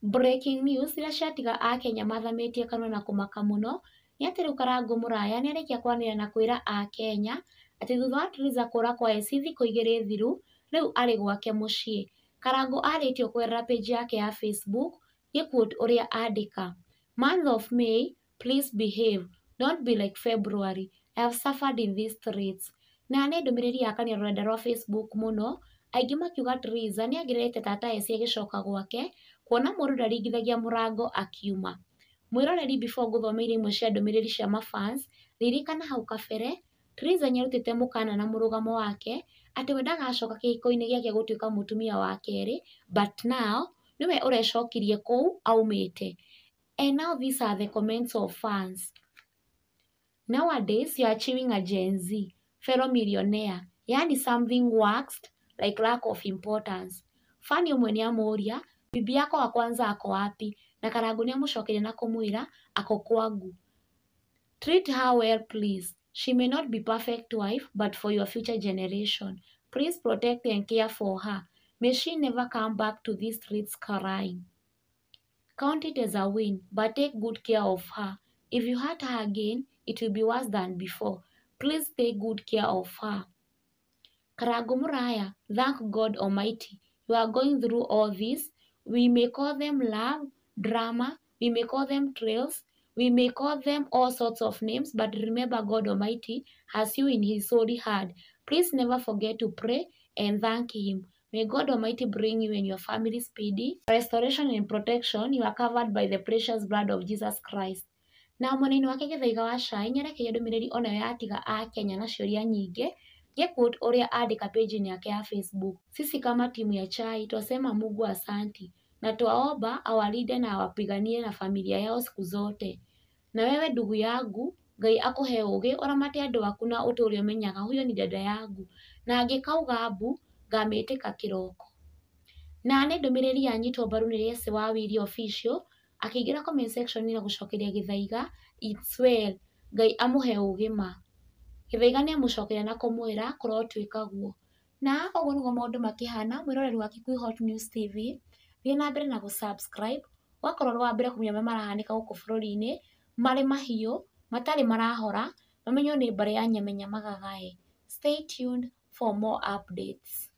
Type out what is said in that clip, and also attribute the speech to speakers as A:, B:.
A: Breaking news iria ciatiga akenya mathamĩtie kanua na kũmaka mũno nĩ atĩ rĩu Karangũ Mũraya nĩarĩkia kwanĩrĩra na kwĩra akenya atĩ thutha wa Triza kũra kwa Esi thikũ igĩrĩ thiru, rĩu arĩ gwake mũciĩ. Karangũ arĩtio kũgerera page yake ya Facebook gĩ-quote ũrĩa andĩka: "Month of May, please behave, don't be like February, I have suffered in these streets." Na nĩ ndũmĩrĩri yakania rũrenda rwa Facebook mũno, aingĩ makiuga Triza nĩ angĩrerete tata Esi agĩcoka gwake, kuona mũndũ ndaringithagia mũrango akiuma. Mwĩroreri, before ngũthomeire imwe cia ndũmĩrĩri cia mafans, ririkana hau kabere Triza nĩarutĩte mũkana na mũrũgamo wake atĩ we ndagacoka kĩhiko-inĩ gĩake gũtuĩka mũtumia wa kerĩ, but now nĩwe ũrecokirie kũu aumĩte. And now these are the comments of fans. "Nowadays you are achieving a Gen Z fellow millionaire, yani something waxed like lack of importance." Fan ũmwe nĩamũria, "Bibi yako wa kwanza ako wapi?" Na Karangũ nĩamũcokeria na kũmwĩra, "Ako kwangu." "Treat her well, please. She may not be perfect wife, but for your future generation, please protect and care for her. May she never come back to these streets crying. Count it as a win, but take good care of her. If you hurt her again, it will be worse than before. Please take good care of her." Karangũ Mũraya, thank God Almighty you are going through all this. We may call them love, drama, we may call them trails, we may call them all sorts of names, but remember, God Almighty has you in his holy hand. Please never forget to pray and thank him. May God Almighty bring you and your family speedy restoration and protection. You are covered by the precious blood of Jesus Christ. Na mwena-inĩ wake Gĩthaiga wa Cai nĩarekeire ndũmĩrĩri onayo yatiga akenya na ciũria nyingĩ, gĩ-quote ũrĩa andĩka page-inĩ yake ya Facebook: "Sisi kama timu ya chai twasema Mungu asanti na twaomba awalinde na awapiganie na familia yao siku zote. Na wewe ndugu yangu, Ngai akũhe ũgĩ ũramate andũ aku na ũtũre ũmenyaga huyo ni dada yangu, na angĩkauga mbu ngamĩtĩka kĩroko." Na nĩ ndũmĩrĩri yanyitwo mbaru nĩ Jesse wa Willy Official akĩingĩra comment section na gũcokeria Gĩthaiga, "It's well, Ngai amũhe ũgĩ ma." Gĩthaiga nĩamũcokeria na kũmwĩra kũrotuĩka guo. Na ũguo nĩguo maũndũ makĩhana. Mwĩroreri wa Kikuyu Hot News TV, thiĩ na mbere na gũ-subscribe ũgakorwo ũrĩ wa mbere kũmenya marĩa marahanĩka gũkũ bũrũri-inĩ marĩ mahiũ matarĩ marahora mamenywo nĩ mbarĩ ya Nyamenya Magagae. Stay tuned for more updates.